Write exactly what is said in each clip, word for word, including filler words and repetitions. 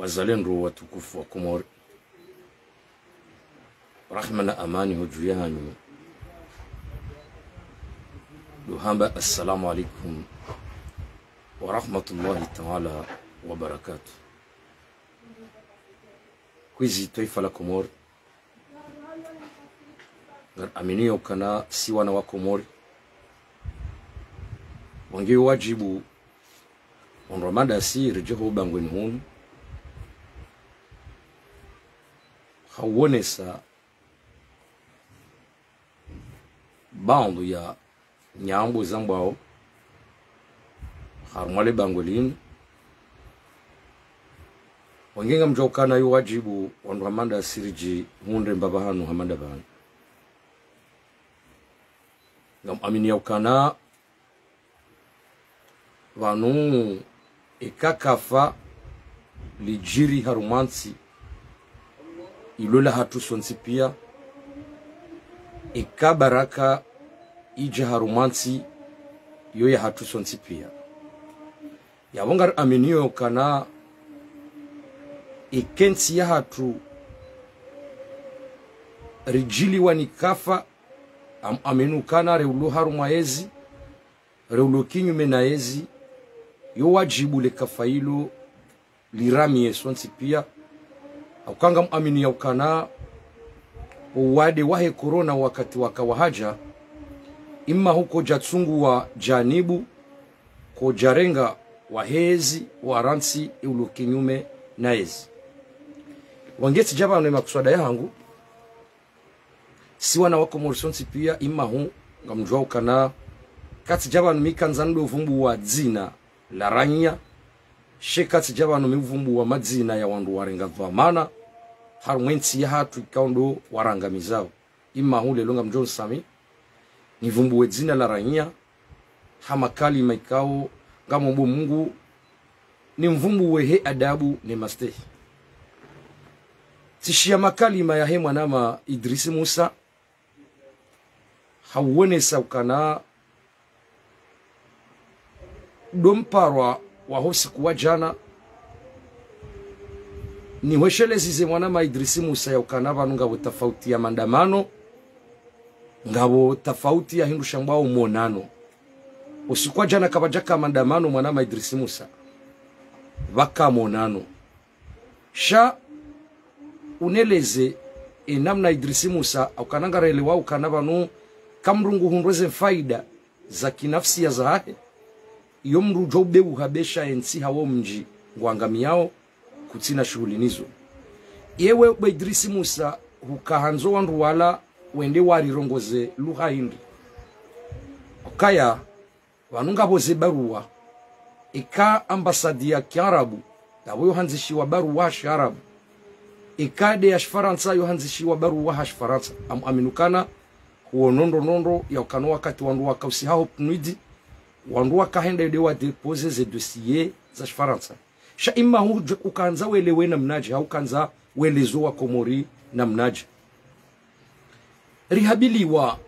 Wazalendo watukufu wa Komori, rahma na amani ho dju yahanyu. Ndo hamba assalamu alaikum wa rahmatullahi ta'ala wa barakatuh. Kwezi twaifa la Komori, ngari aminio ukana si wana wa Komori, wangiyo wadjibu wandru wa madasi ridje ho bangweni hunu, ha uonesa baadhwi ya nyambo zambwao harumwa le bangwe linu. Wangi ngamdjuwa ukana yo wadjibu wandru wa madasi ridjihundre mbapvi hanu hama nda pvanu. Ngam aminia ukana pvanu eka kafa lidjiri harumwa ntsi, ilo la hatru sontsi pia. Eka baraka idja harumwa ntsi, yo ya hatru sontsi pia. Yapvo ngari aminio ukana eka entsi ya hatru ridjiliwa ni kafa, ngam amini ukana re ulo harumwa yezi, re ulo kinyume na yezi, yo wadjibu le kafa ilo liramiye sontsi pia. Hauka ngam aminio ukana uwade wahe korona wakati waka wahadja, imma hukodja tsunguwa janibu, kodja renga wahezi wa rantsi e ulo kinyume na yezi. Wangi tsidja pvanu e makuswada yahangu, si wana wa Komori sontsi pia, imma hu ngamdjuwa ukana katsidja pvanu mi kandza ndo vumbuwa dzina la ranya, she katsidja pvanu mi vumbuwa madzina ya wandru warenga dhwamana harumwa entsi ya hatru ikao ndo warangamizao. Imma hu lelo ngamdjo nisamihi, nivumbuwe dzina la ranya, ha makalima ikao ngamombo Mungu nimvumbuwe he adabu ne mastehi. Tsishiya makalima yahe mwanama Idrisi Musa, ha uonesa ukana ndo mparwa waho usiku wa jana, nihwesheleze mwanama Idrisi Musa ya ukana pvanu ngapvo tafauti ya mandamano, ngapvo tafauti ya hindru shambwao monano. Usiku wa jana kapvadjaka mandamano mwanama Idrisi Musa, pvaka monano. Sha uneleze e namna Idrisi Musa, ukana ngarelewa ukana pvanu ka mdru nguhundro ze mfaida za kinafsiya zahahe, iyo mdru djo ubebuha besha entsi hawo mdji ngwangamiyao, kutsina shuhuli nizo. Yewe bo Idrisi Musa, hukahandzo wandru wala wende warirongoze lugha hindri? Ukaya pvanu ngapvo ze baruwa. Eka ambasadi ya kiarabu, ngapvo yo handzishiwa baruwa ha shiarabu. Eka nde ya shifarantsa yo handzishiwa baruwa ha shifarantsa. Ngam amini ukana huo nondo nondo ya ukana wakati wandru waka usiha ho PNUD, wandru wakahenda nde wa déposer ze dossier za shifarantsa. Sha imma hudje ukandza welewe namnadje, ha ukandza welezo wa Komori namnadje. Rihabiliwa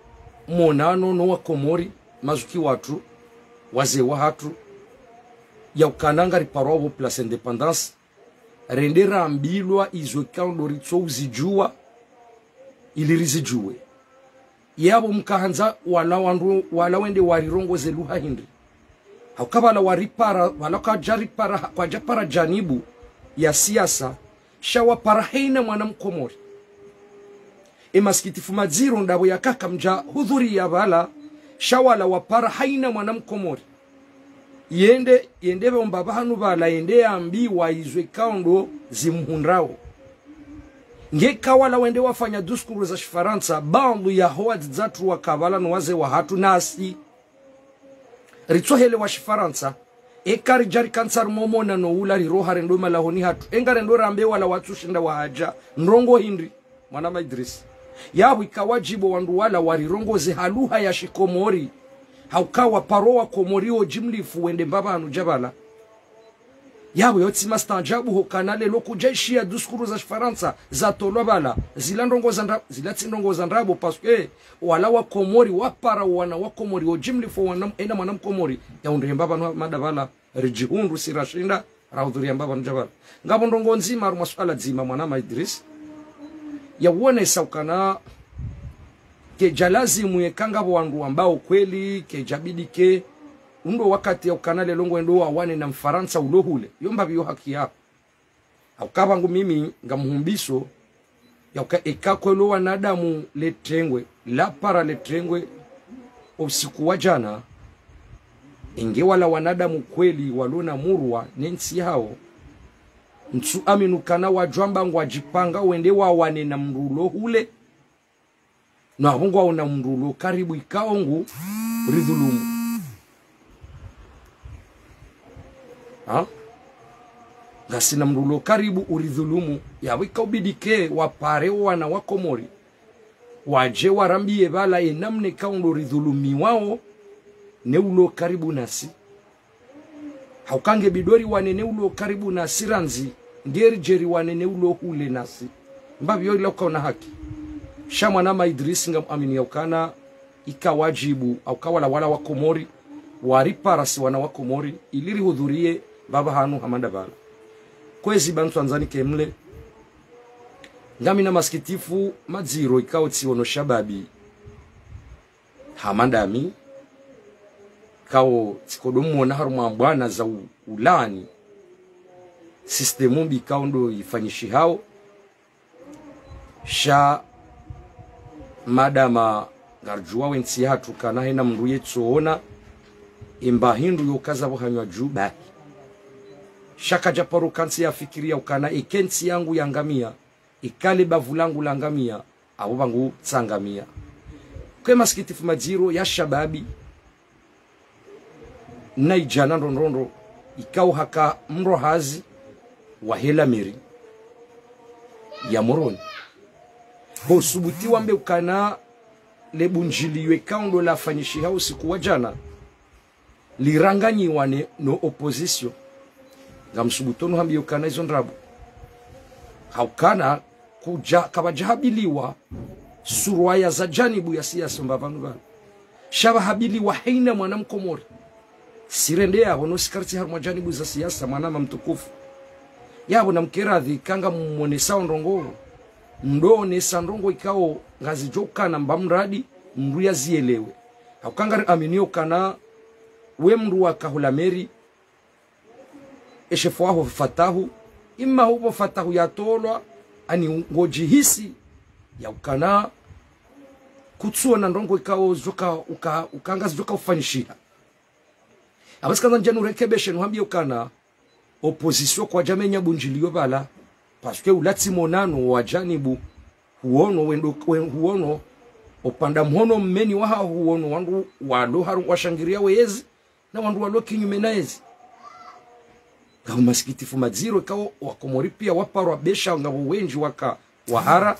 monano no wa Komori, mazuki watru, wazee wahatru, ya ukana ngariparwa pvo Place Indépendance, rende rambilwa izo ikao ndo ritso uzidjuwa, ili rizidjuwe. Yapvo mkahandza wala wandru, wala wende warirongoze lugha hindri? Hauka pvala waripara, pvala kwadjaripara, kwadjapara janibu ya siasa, sha wapara haina mwana Mkomori. E masikitifu madziro ndapvo yakaka mdja hudhuriya pvala, sha wala wapara haina mwana Mkomori. Yende, yende pvomba pvahanu pvala, yende yambiwa izo ikao ndo zimhundrao. Ngeka wala wende wafanya duskuru za shifarantsa, baadhwi yaho wadzidzatru waka pvala no wazee wahatru nasi ritsohelewa shifarantsa, eka ridjarikantsa harumwa monano ula riroha rendo malahoni hatru, enga rendo rambe wala watsushinda wahadja, ndrongo hindri, mwanama Idrisi? Yapvo ika wadjibu wandru wala warirongoze ha lugha ya shikomori, hauka waparo wa Komori wo jimlifu wende mbapvi hanu dja pvala. Yapvo yo tsi mastaajabu hukana lelo kudjaishiya duskuru za shifarantsa zatolwa pvala, zila ndrongo za ndra-, zila tsi ndrongo za ndrabo, parce que wala wa Komori wapara wana wa Komori wo jimlifu wana, ena mwana Mkomori, ya undrihemba pvanu mada pvala, ridjihundru si rashinda, Rahudhuria mbapvi pvanu djapvala. Ngapvo ndrongoo ndzima, harumwa suala dzima, mwanama Idris. Ya uonesa ukana, kedja lazimu yeka ngapvo wandru wambao kweli, kedja bidi ke, undo wakati ya ukana leo ngwendo wawane na Mfarantsa ulo hule. Yo mbapvi yo haki yaho. Hauka pvangu mimi ngamhumbiso, ya uka eka kweli wanadamu letrengwe, lapara letrengwe, usiku wa djana, inge wala wanadamu kweli walo na murwa ne ntsi yahawo, ntsu amini ukana wadjwamba ngwadjipanga wende wawane na mndru ulo hule, na apvo ngwaona mndru ulo karibu ikao ngu ridhulumu. Ha? Ngasina mndru ulo karibu uridhulumu. Yapvo ikaubidi ke wapare wana wa Komori, wadje warambiye pvala ye namna ikao ndo ridhulumiwao ne ulo karibu nasi. Hauka nge bidi riwane ne ulo karibu nasi randzi, nge ridje riwane ne ulo hule nasi. Mbapvi yo ila ukaona haki. Sha mwanama Idris ngamwamini ya ukana ika wadjibu, hauka wala wala wa Komori, waripara si wana wa Komori, ili rihudhurie mbapvi hanu hama ndapvala. Kwezi pvanu twandzani ke mle, ngamina masikitifu madziro ikao tsiono shababi hama ndami, ikao tsikodo mwona harumwa mbwana za u-, ulaani sistemu mbi ikao ndo ifanyishihao. Sha madama ngaridjuwa we ntsi yahatru kana hena mndru yetsoona, imba hindru yokaza pvo hanywa dju bahi. Sha kadja paro kantsi yafikiri ya ukana ike ntsi yangu yangamia, ikale bavu langu langamia, apvo pvangu tsangamia. Kwe masikitifu madziro ya shababi na idjana ndrondrondro, ikao haka mrohazi wa hela meri ya Moroni. Ho subuti wambe ukana le bundjiliyo ikao ndo lafanyishiha usiku wa djana, liranganyiwa ne, no opposition. Ngamsubutu nuhambiye ukana izo ndrabo. Haukana kudja, kapvadja habiliwa surwaya za janibu ya siasa mbapvanu pvanu. Sha pvahabiliwa haina mwana mkomori. Sirende yapvo no sikaritsi harumwa janibu za siasa, mwanama mtukufu. Yapvo namkeradhi ika ngamwonesao ndrongoo, mdo onesa ndrongoo ikao ngazidjo ukana mba mradi mndru yazielewe. Hauka ngariaminio ukana we mndru waka hula meri, eshefu waho Fatahu, imma hupvo Fatahu yatolwa, ani ngodjihisi ya ukana kutsuona ndrongoo ikao zidjoka uka, uka ngazidjoka ufanyishiha. Apvasi kandza ndjanu rekebeshe nuhambiye ukana opposition kwadjamenya bundjiliyo pvala, parce que ulatsi monano wa janibu, huono wendo, we-, huono opanda mhono mmeni waha, huono wandru walo haru washangiria we yezi, na wandru walo kinyume na yezi. Ngapvo masikitifu madziro ikao wakomori pia waparwa besha ngapvo wendji waka wahara.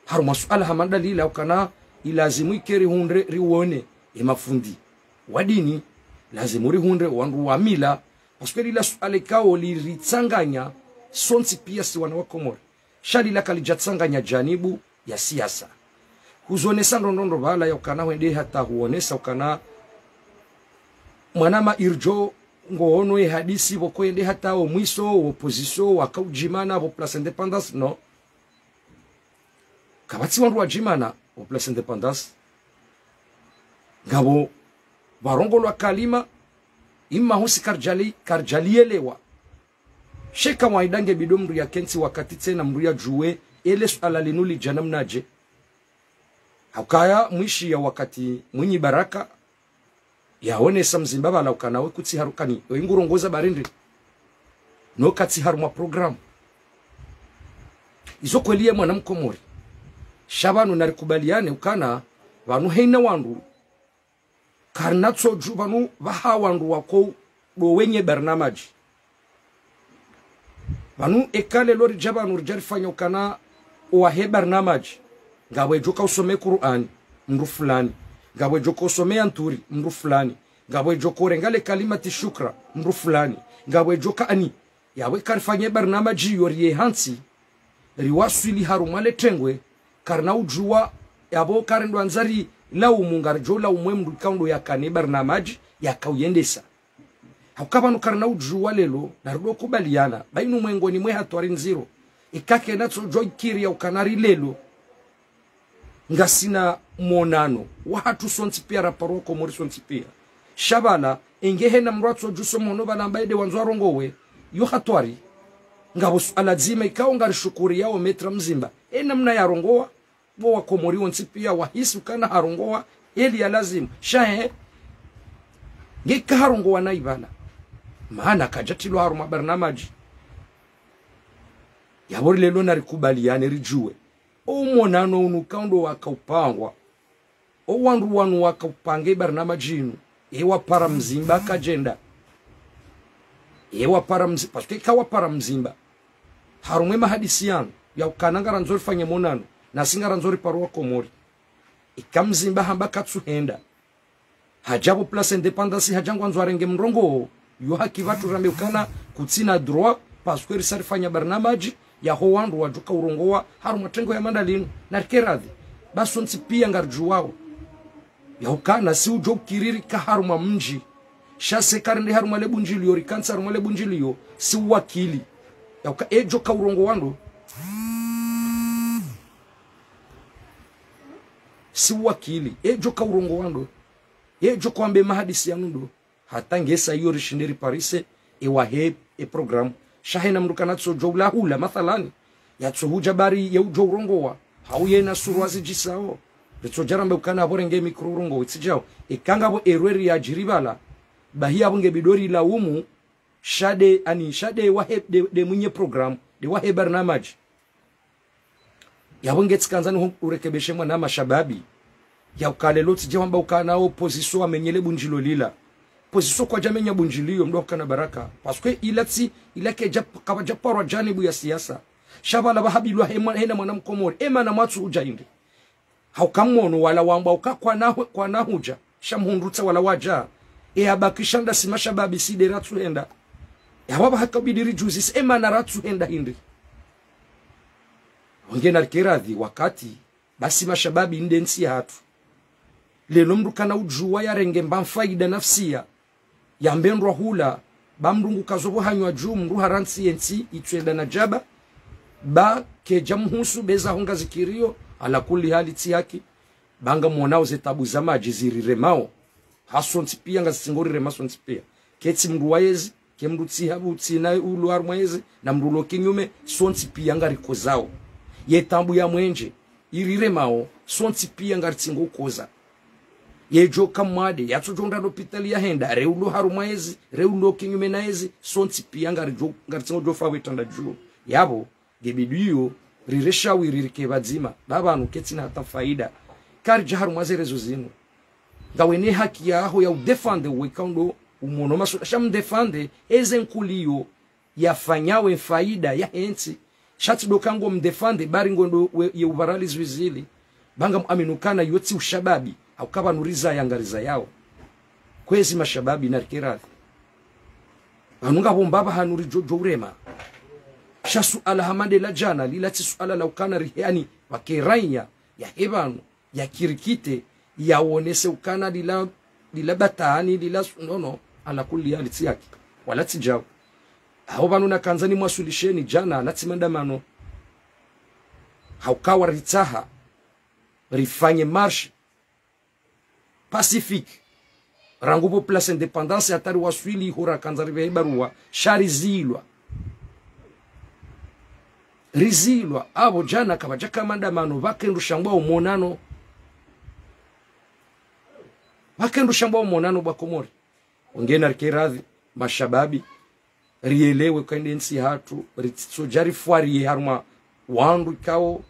Harumwa suala hama ndalila ukana ilazimu ike rihundre riwone emafundi wa dini, lazimu rihundre wandru wa mila, parce que lila suala ikao liritsanganya sontsi pia si wana wa Komori. Sha lila kalidjatsanganya janibu ya siasa. Huzonesa ndrondrondro pvala ya ukana hwende hata huonesa ukana mwanama irdjo ngoono ye hadisi pvoko yende hata o mwiso, o opposition, waka udjimana, pvo Place Indépendance, no. Kapvatsi wandru wadjimana o Place Indépendance. Ngapvo pvarongolwa kalima, imma husi karidjali, karidjalielewa. Sha ika mwaida nge bidi mndru yakentsi wakati tsena mndru yadjuwe, ele suala linu lidja namnadje. Haukaya mwishiya wakati Mwinyi Baraka, yaonesa mzimba pvala ukana we kutsi harukani, we ngurongoza barindi. No katsi harumwa programu. Izo kweli ye mwana mkomori. Sha pvanu narikubaliane ukana, pvanu haina wandru, karina tsodju pvanu pvaha wandru wako ndo wenye barnamaji. Pvanu eka lelo ridja pvanu ridja rifanya ukana owahe barnamaji, ngapvo edjoka usome Kur'ani, mndru fulani. Ngapvo edjoka usome yanturi, mndru fulani. Ngapvo edjoka urenga le kalimati shukra, mndru fulani. Ngapvo edjoka ani, yapvo eka rifanye barnamaji iyo riye hantsi, riwaswili harumwa le tengwe, karina udjuwa, yapvo karendo andza rilaumu, ngaridjo laumu emndru ikao ndo yakane barnamaji, yakauyendesa. Hauka pvanu karina udjuwa leo, narudi kubaliana, ba inu mwengoni mwe hatwari ndziro. Ika kena tsodjo ikiri ya ukana ri leo ngasina monano wahatru sontsi pia, raparwa Komori sontsi pia. Sha pvala, enge hena mdru atsodjuso mono pvala amba ede wandzo arongowe, yo hatwari. Ngapvo suala dzima ikao ngarishukuriyao Maître Mzimba, ena mna yarongowa, bo wa Komori wontsi pia wahisi ukana harongowa eli ya lazimu. Sha he, nge ika harongowa nayi pvala, mana kadjatilwa harumwa barnamaji. Yapvo ri leo narikubaliane ridjuwe, o monano unu kaundo wakaupangwa, o wandru wanu wakaupange barnamaji inu, e wapara Mzimba kadjenda. E wapara Mzi-, parce que ika wapara Mzimba harumwa emahadisi yanu ya ukana ngarandzo rifanye monano, nasi ngarandzo riparwa Komori. Ika Mzimba hamba katsuhenda, hadja pvo Place Indépendance, hadja ngwandzo arenge mrongoo, yo haki pvatru rambe ukana kutsina droit, parce que risa rifanya barnamaji yaho wandru wadjoka urongowa harumwa tengwe ya manda linu, narike radhi. Ba sontsi pia ngaridjuwao ya ukana si udjo ukiriri ka harumwa mdji. Sha se karende harumwa le bundji liyo, rikantsi harumwa le bundji liyo, si uwakili. Ya uka edjo ka urongowa ndo, si uwakili, edjo ka urongowa ndo, edjo ka wambe mahadisi yanu ndo. Hata ngesa iyo rishinde riparise ewahe e programme. Sha hena mdru kana tsodjo ulahula, mathalani, yatsohudja bari ye udjo urongowa, hau yena surwa zidjisao, ritsodja rambe ukana apvo renge mikro urongowe tsidjao. Ika ngapvo erreur yadjiri pvala, bahi apvo nge bidi rilaumu, sha de, ani, sha de wahe, de, de mwinyi programme, de wahe barnamaji. Yapvo nge tsikandza niho urekebeshe mwana mashababi. Ya uka leo tsidja wamba ukana opposition wamenye le bundji lo lila. Opposition kwadjamenya bundji liyo, mdru ukana baraka. Parce que ila tsi, ila kedja, kapvadja parwa janibu ya siasa. Sha pvala pvahabilwa he mwa-, hena mwana Mkomori. Emana mwatsu udja hindri. Hauka mono wala wamba uka kwana hu-, kwana hudja. Sha mhundru tsa wala wadja. E abakisha nda si mashababi si de ratsuhenda. Yapvo pvahakabidi ridjuzise, emana ratsuhenda hindri. Wange narike radhi wakati, ba si mashababi nde ntsi yahatru. Leo mdru kana udjuwa yarenge mba mfaida nafsia, yambe ndrwa hula, ba mdru ngu kazo pvo hanywa dju, mdru harantsi yentsi, itsuenda na djaba, ba kedja mhusu, beza honga zikiriyo, ala kulli hali tsi haki, ba ngamonao ze tabu za madji ziriremao. Ha sontsi pia ngazitsingo rirema sontsi pia. Ketsi mdru wa yezi, ke mdru tsi habu, tsi na ulo harumwa yezi, na mdru ulo kinyume, sontsi pia ngarikozao. Ye tabu ya mwenje, iriremao, sontsi pia ngaritsingo ukoza. Yedjo kamwade, yatsodjo nda lopitali yahenda, re ulo harumwa yezi, re ulo kinyume na yezi, sontsi pia ngaridjo, ngaritsingo djo fa wetanda dju. Yapvo, nge bidi iyo, rire shawiri rike pvadzima, ba pvanu ketsina hata faida. Karidja harumwa ze réseaux zinu. Ngawe ne haki yaho ya udéfendre we kaundo umono maswala. Sha mdéfendre eze nkuliyo yafanyao e faida yahe ntsi. Sha tsi ndo ka ngo mdéfendre bari ngo ndo we, ye uparaliser zili. Ba ngamuamini ukana yo tsi ushababi, hauka pvanu rizaya ngarizayao. Kwezi mashababi narike radhi. Pvanu ngapvo mbapvi hanu ridjo djo urema. Sha suala hama nde la djana, lila tsi suala la ukana rihe ani, pvake raiya, yahe pvanu, ya kirikite, yawonese ukana lila, lila batani, lila su-, no, no, ala kulli hali tsi haki. Wala tsi djao. Hau pvanu nakandza nimwaswilisheni djana, la tsi mandamano. Hauka waritsaha, rifanye marche pacifique. Rangu pvo Place Indépendance hata riwaswili iho rakandza ripvehe baruwa, sha rizilwa. Rizilwa, apvo djana kapvadjaka mandamano, pvakendru shangwa umonano. Pvakendru shangwa umonano bo wa Komori. Wange narike radhi, mashababi, rielewe ka inde ntsi yahatru, ritsitsodja rifwariye harumwa wandru ikao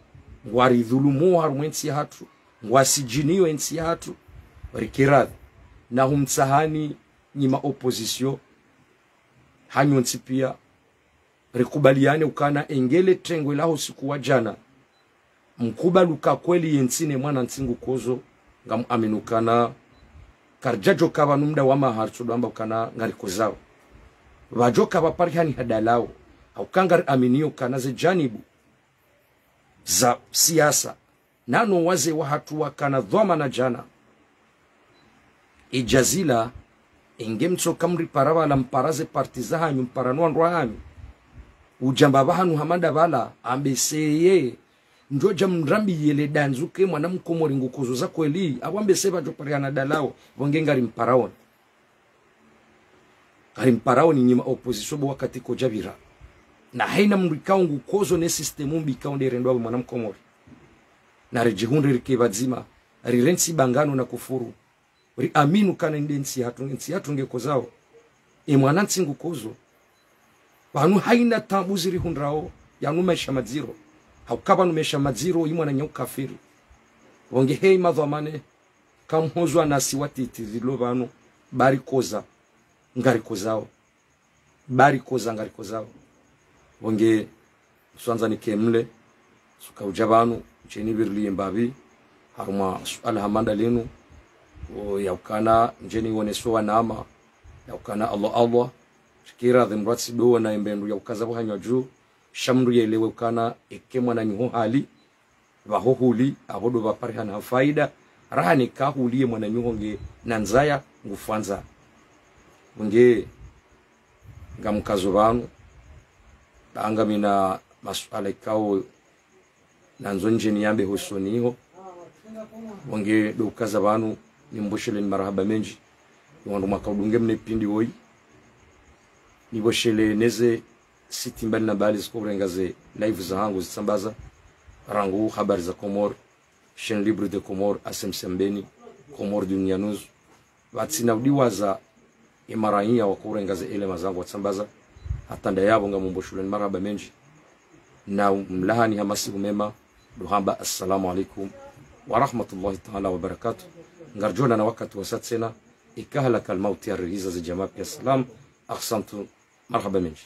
ngwaridhulumu harumwa entsi yahatru, ngwasidjiniyo entsi yahatru, rike radhi. Na humtsahani nyi ma opposition, hanyu ntsi pia, rikubaliane ukana engele tengwe laho siku wa djana. Mkubali uka kweli yentsi ne mwana ntsi ngukozo, ngamuamini ukana karidjadjo ka pvanu mda wa maha ritsodjo amba ukana ngarikozao. Pvadjo ka pvapvariha ni hadalao, hauka ngariaminiyo ukana ze janibu za siasa, nano wazee wahatru wakana dhwamana djana. Idja zila, Enge mtsoka mripara pvala, mpara ze parti zahanyu, mpara no wandru wahanyu. Udjamba pvahanu hamanda pvala, ambeseye. Ndjodja mrambiye le dandzuke mwana mkomori ngukozo za kweli. Apvo ambese pvadjo parihana dalao, pvo nge ngarimparaoni. Ngarimparaoni nyi ma opposition bo wakati kodjapvira. Na haina mndru ikao ngukozo ne système mbi ikao nde rendwa pvo mwana mkomori. Na ridjihundre rike pvadzima, rirentsi bangano na kufuru. Riaminu kana inde ntsi hatru, ntsi hatru ngekozao. E mwana ntsi ngukozo. Pvanu haina tabu zirihundrao, yanu maesha madziro. Hauka pvanu maesha madziro, i mwananya ukafiri. Pvo nge hei madhwamane, kamhozwa nasi watiti rilo pvanu, barikoza, ngarikozao. Barikoza, ngarikozao. Pvo nge, ntsuandza nike mle, suka udja pvanu, ndjeni pvirilie mbapvi, harumwa suala hamanda linu, o, yaukana, ndjeni woneso wanama, yaukana Allah, Allah, shikira dhemrwatsi dowo na embendu yaukaza pvo hanywa dju, sha mndru yelewe ukana, eke mwananyaho hali, pvaho huli, apvo ndo pvaparihana ha faida, raha neka huli ye mwananyaho nge na ndzaya, ngufwandza. Nge, ngamkazo pvanu, ba ngamina masuala ikao, nandzo ndjeni yambe hosoni iho. Pvo nge ndo ukaza pvanu, nimbosheleni marahaba mendji. Ni wandru mwaka udunge mne pindi woyi. Niboshele neze site mbali na mbali ziko urenga ze live zahangu zitsambaza. Rangu Habari za Comores, Chaîne Libre de Comores, A C M C Mbeni, Comores Dunia News. Pvatsina udiwaza emaraiya wako urenga ze éléments zangu watsambaza. Hata ndayapvo ngamumbosheleni marahaba mendji. Na mlahani ha masihu mema, ndo hamba assalamu alaikum wa rahmatullahi ta'ala wa barakatuh. Ngaridjo onana wakati wasa tsena, eka halaka almauti yarihiza ze djamaa pia salam. Ahsantu, marahaba mendji.